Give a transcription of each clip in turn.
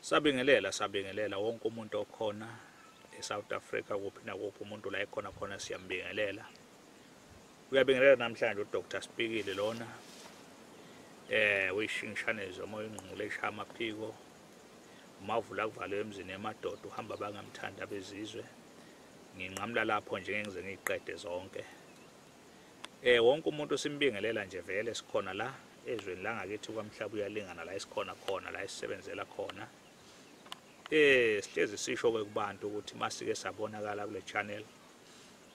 Sabingelela, sabingelela wonke umuntu okhona eSouth Africa, kuphi nakuphi umuntu la ekhona khona siyambingelela. Uyabingelela namhlanje uDr Spikili lona uyishingishane zomoya, ingqungqule eshaya amaphiko, umavula kuvalwe emzini emadoda, uhamba bangamthanda abezizwe. Nginqamula lapho nje ngize ngiqede zonke. Wonke umuntu simbingelela nje, vele sikhona la ezweni la ngakithi kwaMhlaba uyalingana, la esikhona khona, la esisebenzela khona. Sihlezi sisho ke kubantu ukuthi masike sabonakala kule channel,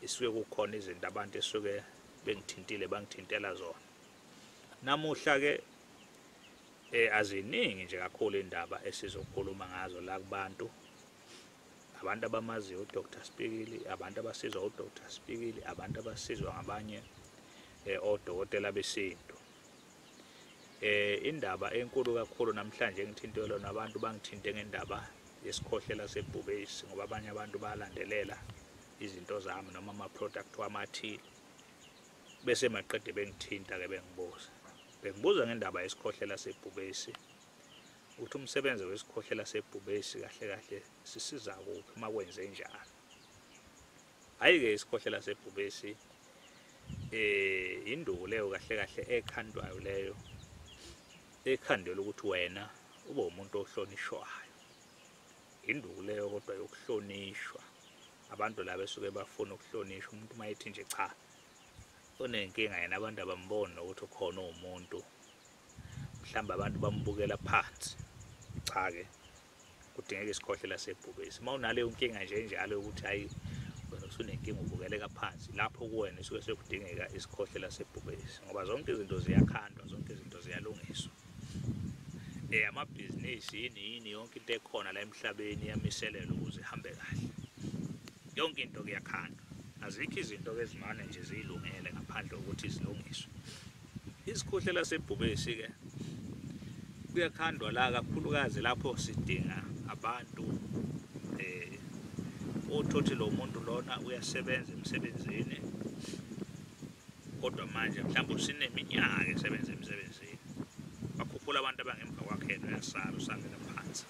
isuke kukhona izinto abantu esuke bengithintile, bangithintela zona. Namuhla ke aziningi nje kakhulu indaba esizokhuluma ngazo la kubantu. Abantu abamaziyo uDr Spikili, abantu abasizwa uDr Spikili, abantu abasizwa ngabanye odokotela besintu. Indaba enkulu kakhulu namhlanje engithintelwe nabantu bangithinte ngendaba yesikhohlela sebhubesi, ngoba abanye abantu bayalandelela izinto zami noma ama-product wami athile, bese maqede bengithinta ke bengibuza ngendaba yesikhohlela sebhubesi, ukuthi umsebenzi wesikhohlela sebhubesi kahle kahle sisiza kuphi uma kwenze njani. Hhayi-ke isikhohlela sebhubesi induku leyo kahle kahle ekhandwayo leyo, ekhandelwa ukuthi wena ube umuntu ohlonishwayo. Induku leyo kodwa yokuhlonishwa, abantu laba besuke bafuna ukuhlonishwa. Umuntu uma ethi nje cha unenkinga yena, abantu abamboni nokuthi ukhona uwumuntu, mhlawumbe abantu bambukela phansi. Cha-ke kudingeka isikhohlela sebhubesi. Uma unaleyo nkinga nje enjalo yokuthi hhayi wena usunenkinga ubukeleka phansi, lapho kuwena isuke sekudingeka isikhohlela sebhubesi, ngoba zonke izinto ziyakhandwa, zonke izinto ziyalungiswa. Amabhizinisi yini yini, yonke into ekhona la emhlabeni iyamiselelwa ukuze ihambe kahle. Yonke into kuyakhandwa, azikho izinto ezimane nje ziyilungele ngaphandle kokuthi zilungiswe. Isikhohlela sebhubesi ke kuyakhandwa la kakhulukazi lapho sidinga abantu othothi lo muntu lona uyasebenza emsebenzini, kodwa manje mhlawumbe usineminyaka esebenza emsebenzini, bakhuphula abantu abangemva kwakhe, yena uyasala, usalela phansi.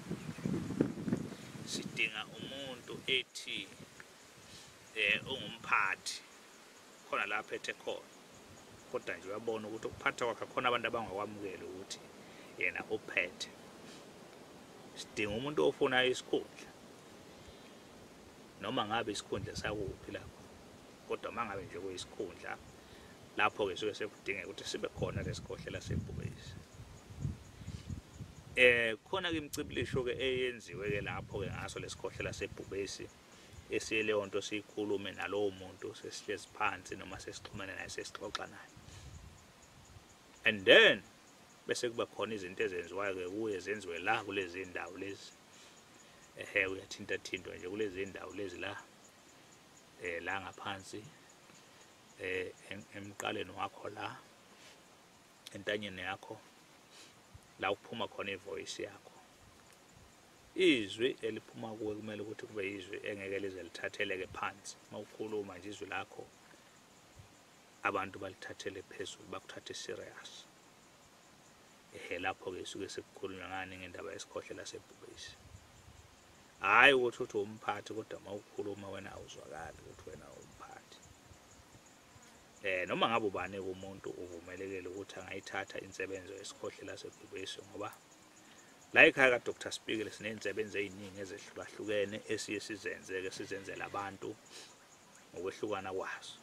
Sidinga umuntu ethi ungumphathi khona la aphethe khona, kodwa nje uyabona ukuthi ukuphatha kwakhe khona abantu abangakwamukeli ukuthi yena uphethe. Sidinga umuntu ofuna isikhundla, noma ngabe isikhundla sakuphi lapho, kodwa mangabe nje kuyisikhundla lapho ke suke sekudingeka ukuthi sibe khona lesikhohlela sebhubesi. Khona ke imicibilisho ke eyenziwe ke lapho ke ngaso lesikhohlela sebhubesi, esiye leyo nto siyikhulume nalowo muntu sesihlezi phansi noma sesixhumene naye, sesixoxa naye, and then bese kuba khona izinto ezenziwayo ke kuye, zenziwe la kulezi ndawo lezi. Uyathinta thintwa nje kulezi ndawo lezi la la ngaphansi emqaleni wakho, la entanyeni yakho, la kuphuma khona ivoice yakho. Izwi eliphuma kuwe kumele ukuthi kube izwi engeke lize lithatheleke phansi. Uma ukhuluma nje izwi lakho abantu balithathele phezulu, bakuthathe serious. Lapho ke suke sekukhulunywa ngani ngendaba yesikhohlela sebhubesi. Hhayi ukuthi uthi umphathi, kodwa uma ukhuluma wena awuzwakali ukuthi wena umphathi. Noma ngabe ubani umuntu uvumelekile ukuthi angayithatha insebenzo yesikhohlela sebhubesi, ngoba la ekhaya kaDr Spikili siney'nsebenzo ey'ningi ezehlukahlukene esiye sizenze-ke, sizenzela abantu ngokwehlukana kwazo.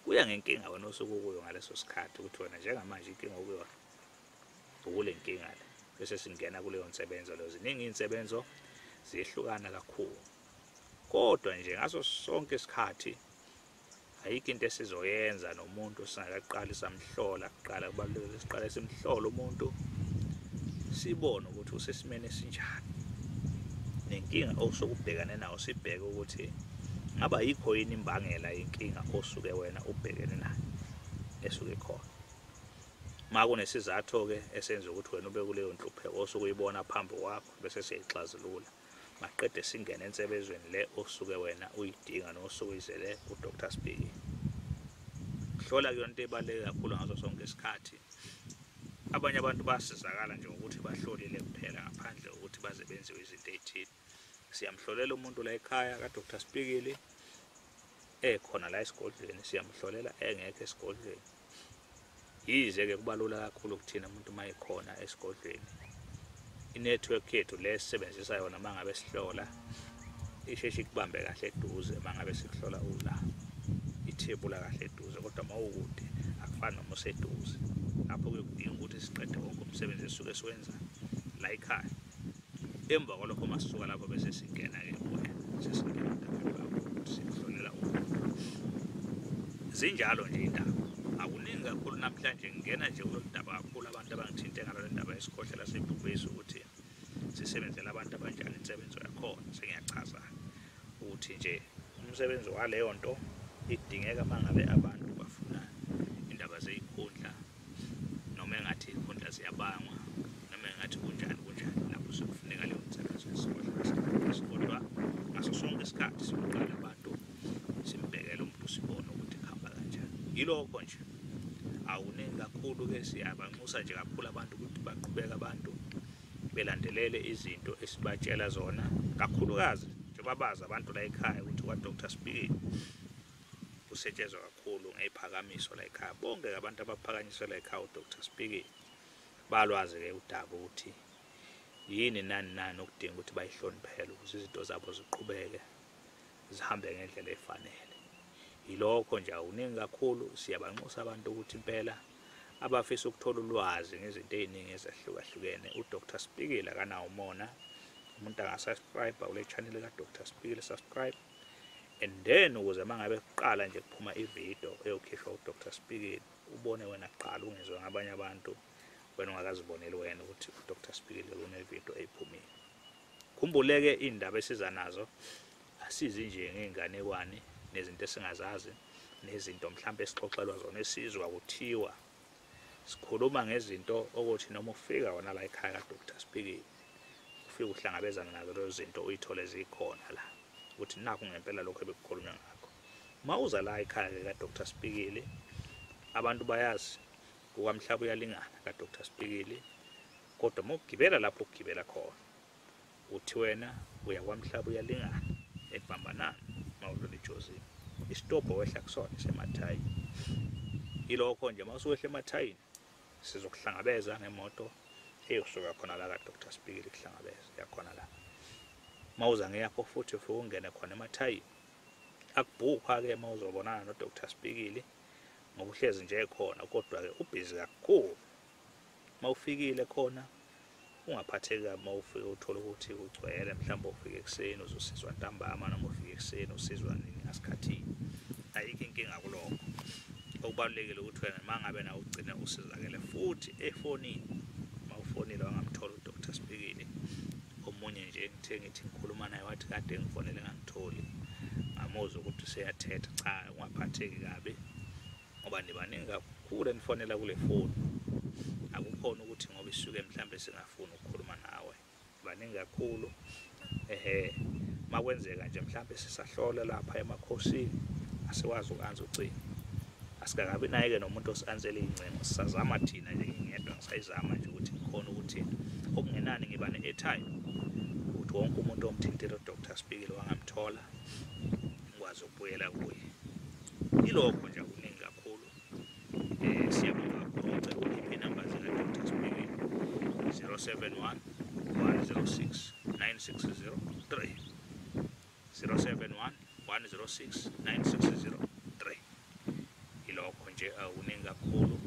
Kuya ngenkinga wena osuke ukuyo ngaleso sikhathi, ukuthi wena njengamanje inkinga okuyona ukule nkinga le, bese singena kuleyo nsebenzo leyo. Ziningi iy'nsebenzo, ziyehlukana kakhulu, kodwa nje ngaso sonke isikhathi ayikho into esizoyenza nomuntu singakaqali samhlola kuqala. Kubalulekile siqale simhlole umuntu, sibone ukuthi usesimeni esinjani, nenkinga osuke ubhekane nayo sibheke ukuthi ngaba yikho yini imbangela yenkinga osuke wena ubhekene nayo esuke khona. Ma kunesizathu-ke esenza ukuthi wena ube kuleyo nhlupheko osuke uyibona phambi kwakho, bese siyayixazulula. Maqede singene ensebenzweni le osuke wena uyidinga nosuke uyizele kuDr Spikili. Hlola kuyona into ebaluleke kakhulu ngaso sonke isikhathi. Abanye abantu basizakala nje ngokuthi bahlolile kuphela ngaphandle kokuthi baze benziwe izinto ey'thile. Siyamhlolela umuntu la ekhaya kaDr Spikili ekhona la esigodlweni, siyamhlolela engekho esigodlweni. Yize-ke kubalula kakhulu kuthina umuntu uma ekhona esigodlweni. I-network yethu le esisebenzisa yona uma ngabe sihlola isheshe ikubambe kahle eduze, uma ngabe sikuhlola ula ithebula kahle eduze, kodwa uma ukude akufani noma useduze. Lapho kuyokudinga ukuthi siqede wonke umsebenzi esisuke siwenza la ekhaya. Emva kwalokho uma sisuka lapho bese singena-ke kuwe, sesingena odabeni lwakho ukuthi sikuhlolela umuntu. Zinjalo nje indaba. Akuningi kakhulu namhlanje, ngingena nje kulolu daba kakhulu abantu abangithinte ngalo ndaba yesikhohlela sebhubesi ukuthi sisebenzela abantu abanjani, insebenzo yakhona. Sengiyachaza ukuthi nje umsebenzi waleyo nto idingeka uma ngabe abantu bafuna indaba zeyikhundla, noma engathi iy'khundla ziyabangwa, noma engathi kunjani kunjani, lapho sekufuneka leyo nsebenzo yesikhohlela sebhubesi. Kodwa ngaso sonke isikhathi siyoqala abantu simbhekele umuntu, sibone ukuthi kuhamba kanjani. Yilokho nje, awuningi kakhulu-ke. Siyabanxusa nje kakhulu abantu ukuthi baqhubeke abantu belandelele izinto esibatshela zona, kakhulukazi njengoba bazi abantu la ekhaya ukuthi kwa-Dr Spikili kusetshenzwa kakhulu ngey'phakamiso la ekhaya. Bonke abantu abaphakanyiswe la ekhaya uDr Spikili balwazi-ke udaba ukuthi yini nani nani okudinga ukuthi bayihloniphele ukuze izinto zabo ziqhubeke zihambe ngendlela efanele. Yilokho nje, akuningi kakhulu. Siyabanxusa abantu ukuthi impela abafisa ukuthola ulwazi ngezinto ey'ningi ezahlukahlukene, uDr Spikili akanawo umona. Umuntu angasubscribe kule channel kaDr Spikili, subscribe, and then ukuze uma ngabe kuqala nje kuphuma ividiyo eyokhishwa uDr Spikili ubone wena kuqala, ungezwe ngabanye abantu, wena ungakaziboneli wena ukuthi uDr Spikili unevidiyo eyiphumile. Khumbuleke iy'ndaba esiza nazo asizi nje ngey'nganekwane nezinto esingazazi nezinto mhlampe esixoxelwa zona esizwa kuthiwa. Sikhuluma ngezinto okuthi noma ufika wona la ekhaya kaDr Spikili ufike uhlangabezana nazo lezo zinto, uyithole zikhona la ukuthi nakhu ngempela lokho ebekukhulunywa ngakho. Uma uza la ekhaya-ke kaDr Spikili, abantu bayazi kukaMhlaba uyalingana kaDr Spikili, kodwa uma ugibela lapho ugibela khona uthi wena uya kwaMhlaba uyalingana eBambanani, uma udlula eJozini isitobho wehla kusona isemathayini. Yilokho nje, uma usuwehla emathayini sizokuhlangabeza ngemoto eyosuka khona la kaDr Spikili, kuhlangabeza yakhona la. Uma uza ngeyakho futhi ufike ungene khona emathayini, akubhukhwa-ke uma uzobonana noDr Spikili ngoba uhlezi nje ekhona, kodwa-ke ubhizi kakhulu. Uma ufikile khona ungaphatheki kabi uma ufike uthola ukuthi ugcwele, mhlawumbe ufike ekuseni uzosizwa ntambama, noma ufike ekuseni usizwa nini ngasikhathini, ayikho inkinga kulokho. Okubalulekile ukuthi wena uma ngabe nawe ugcine usizakele futhi efonini, uma ufonile wangamthola uDr Spikili. Omunye nje ngithe ngithi ngikhuluma naye wathi kade ngifonele ngangitholi, ngamuzwa ukuthi useyathetha. Cha, ungaphatheki kabi ngoba nibaningi kakhulu enifonela kule foni, akukhona ukuthi ngoba isuke mhlambe singafuni ukukhuluma nawe, baningi kakhulu. Ehe, makwenzeka nje mhlambe sisahlola lapha emakhosini asikwazi ukanza ucingo, asikakabi naye-ke nomuntu osi-ansela iy'ncingo, sisazama thina nje, ngingedwa ngisayizama nje ukuthi ngikhona ukuthi okungenani ngiba ne-airtime ukuthi wonke umuntu omthintile uDr Spikili wangamthola ngikwazi ukubuyela kuye. Yilokho nje, akuningi kakhulu. Siyabonga kakhulu. Ngicela ukhiphe inamba zika-Dr Spikili: 071 106 9603, 071 106 9603. Yilokho nje, akuningi kakhulu.